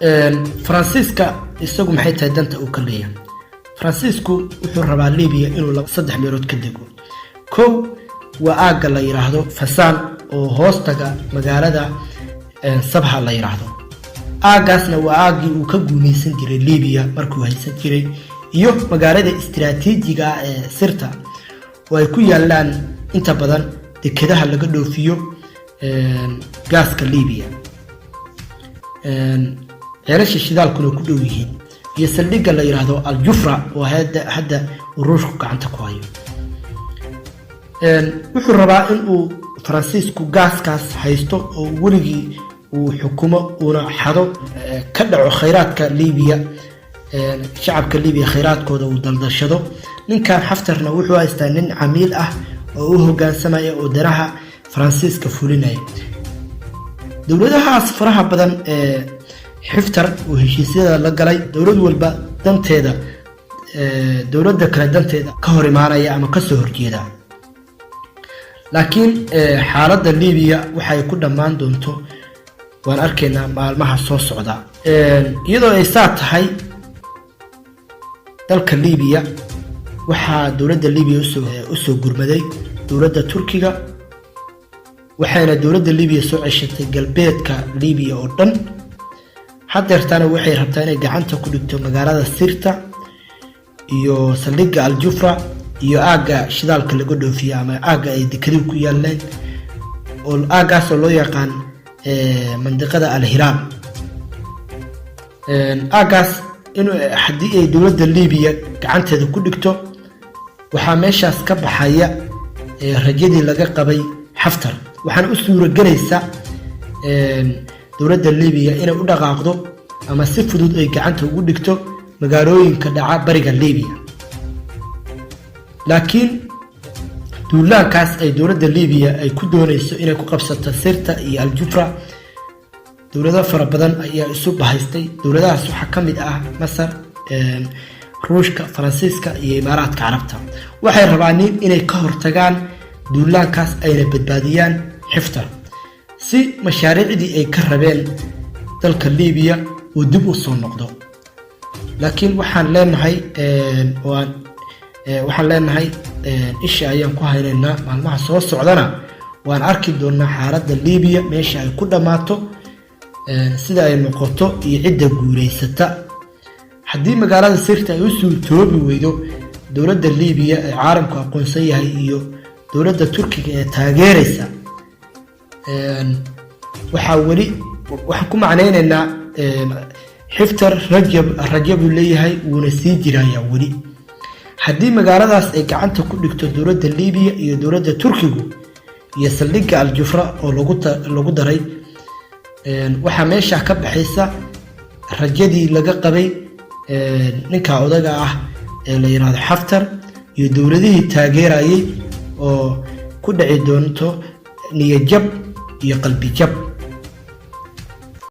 Faransiiska isagu maxay tahay danta uu ka leeyahay? Faransiisku wuxuu rabaa Libiya inuu saddex meelood ka dego. Kow, waa aagga la yidhaahdo Fasaan oo hoostaga magaalada Sabha la yidhaahdo. Aaggaasna waa aaggii uu ka guumeysan jiray Libiya markuu haysan jiray, iyo magaalada istiraatiijiga ah ee Sirta oo ay ku yaalaan inta badan dekedaha laga dhoofiyo gaaska Libiya, ceelasha shidaalkuna ku dhow yihiin, iyo saldhigga la yidhaahdo Aljufra oo hadda uu Ruushku gacanta ku hayo. Wuxuu rabaa in uu Faransiisku gaaskaas haysto oo weligii uu xukumo, uuna xado, ka dhaco khayraadka Libiya, shacabka Libiya khayraadkooda uu daldashado. Ninkan Xaftarna wuxuu haystaa nin camiil ah oo u hogaansamaya oo danaha Faransiiska fulinaya. Dowladahaas faraha badan ee Xiftar uu heshiisyada la galay, dowlad walba danteeda dowladda kale danteeda ka hor imaanaya ama kasoo horjeeda. Laakiin xaaladda Libiya waxay ku dhammaan doonto waan arkaynaa maalmaha soo socda. Iyadoo ay saa tahay, dalka Libiya waxaa dowladda Libiya usoo gurmaday dowladda Turkiga, waxayna dowladda Libiya soo ceshatay galbeedka Libiya oo dhan. Hadeertana waxay rabtaa inay gacanta ku dhigto magaalada Sirta iyo saldhigga Aljufra iyo aagga shidaalka laga dhoofiyo ama aagga ay dekeduhu ku yaaleen, oo aaggaasoo loo yaqaan mandiqada Alhilaal. Aaggaas in haddii ay dowladda Libiya gacanteeda ku dhigto, waxaa meeshaas ka baxaya rajadii laga qabay Xaftar, waxaana u suuragelaysa dowladda Libiya inay u dhaqaaqdo ama si fudud ay gacanta ugu dhigto magaalooyinka dhaca bariga Libiya. Laakiin duulaankaas ay dowladda Libiya ay ku doonayso inay ku qabsato Sirta iyo Aljufra, dowlado fara badan ayaa isu bahaystay. Dowladahaas waxaa ka mid ah Masar, Ruushka, Faransiiska iyo Imaaraadka Carabta. Waxay rabaan inay ka hortagaan duulaankaas, ayna badbaadiyaan Xiftar si mashaariicdii ay ka rabeen dalka Libiya uu dib u soo noqdo. Laakiin waxaan leenahay isha ayaan ku haynaynaa. Maalmaha soo socdana waan arki doonaa xaaladda Libiya meesha ay ku dhammaato, sida ay noqoto iyo cidda guulaysata. Haddii magaalada Sirta ay u suurtoobi weydo dowladda Libiya ee caalamku aqoonsan yahay iyo dowladda Turkiga ee taageeraysa, waxaa weli waxaan ku macnaynaynaa Xiftar rajab rajo buu leeyahay, wuuna sii jirayaa weli. Haddii magaaladaas ay gacanta ku dhigto dowladda Libiya iyo dowladda Turkigu iyo saldhigga Aljufra oo lagu daray, waxaa meesha ka baxaysa rajadii laga qabay ninka odaga ah ee la yiraahdo Xaftar iyo dowladihii taageerayay, oo ku dhici doonto niyajab iyo qalbijab.